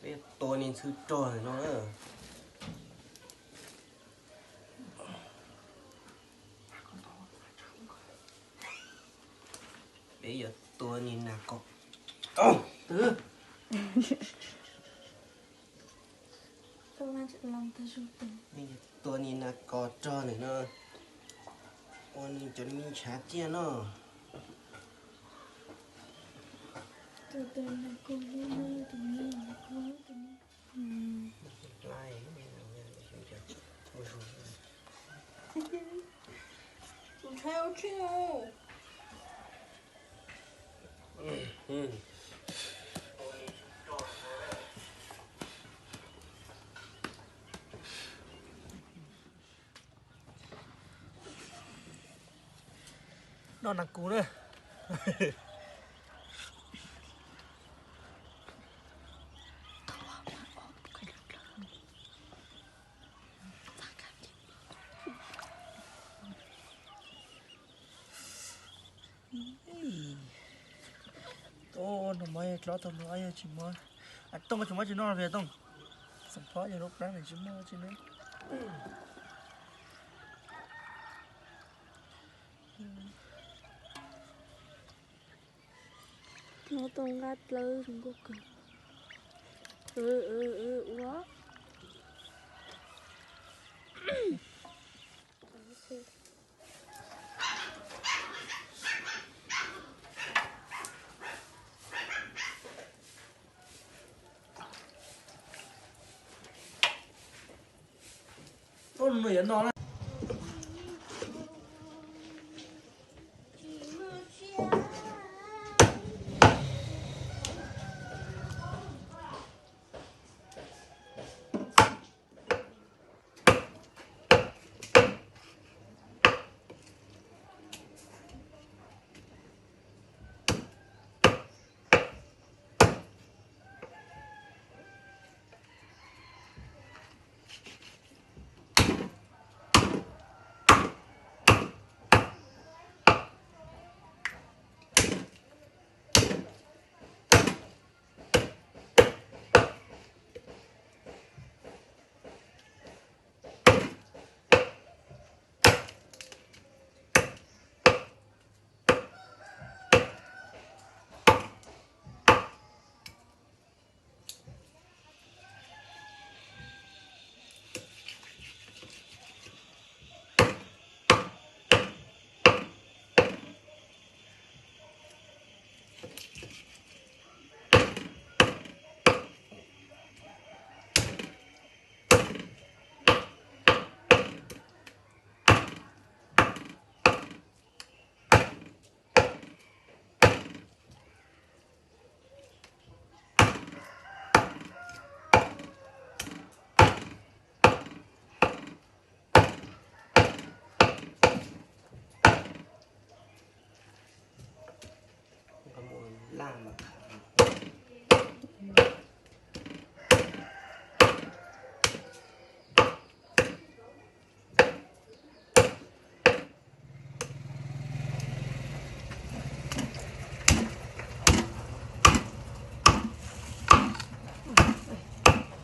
Peb tua niag ntxhw rog no na. Peb yuav tua niag nas kos. Tua niag nas kos rog ntawm no ua nws cov me ntshav tiaj no. Noj nas kus na. Ub, no muab dlob tau no yog tsis muab, Tooj tsis muab tsis noj li Tooj. Xeem Phob yog lub plab nws tsis muaj tsis noj. Noj tau nqaj dlawb zoo nkauj kawg. Ua. Ub, no yuav no na.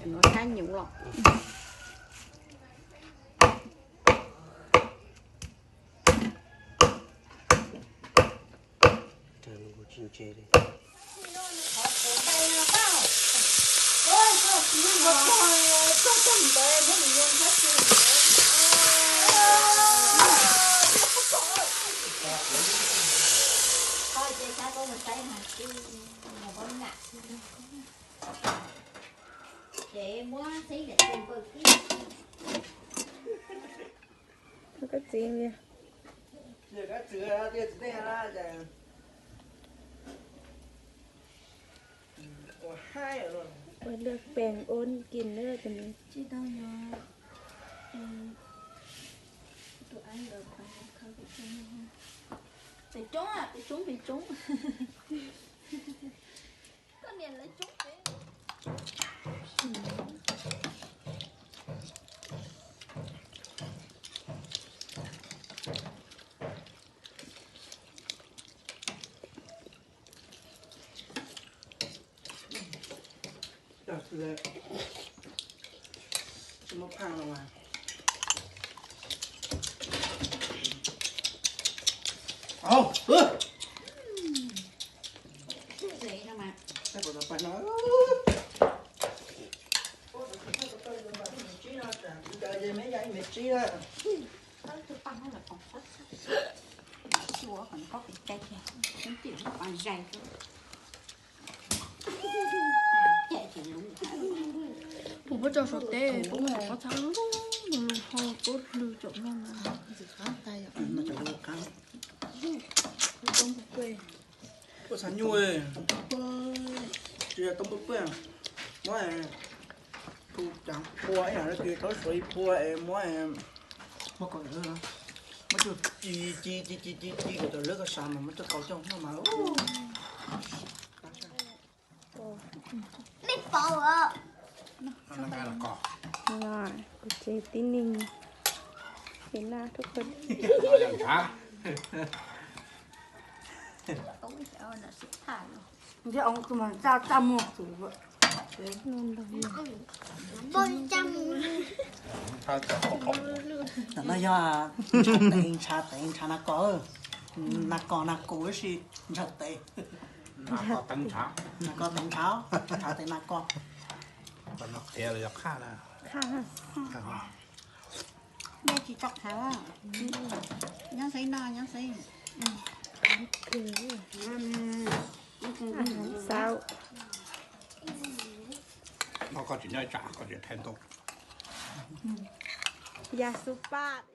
No sab nyoos los. Koj txiv li. Ua lwj peem ua kis lwj tus ni. Pem roob, pem roob, pem roob. Koj niam lawv roob pem. Tsis muaj phaj no mas. Kuv puab tso suav teb, puab muab cov qhob txhab lug lug ho puab hlw cov no mas. Puab txhab nyuj, tsis yog toob puab puab, muab pua ib yam no, tsis tau suav ib pua es muab, muab kaus, muab coj ci ci ci ci ci ci kom cov lawv koj sav mas muab coj kaus coj noj mas. Kuv tsev tib neeg, ces naj rub qhov. Ntshe tus mas txaj txaj muag tus. Tam no yog ntshav tev, ntshav tev, ntshav nas kos, nas kos nas kus ib si, ntshav tev. Nas kos tev ntshav, nas kos tev ntshav, ntshav tev nas kos. Qhiav los yog qhaj na? Qhaj. Dej tsis tso qhav. Nyob xeeb no, nyob xeeb. Xav. Koj tsis nyob ib tsam koj tsis thaij ntoo. Yas xu paj.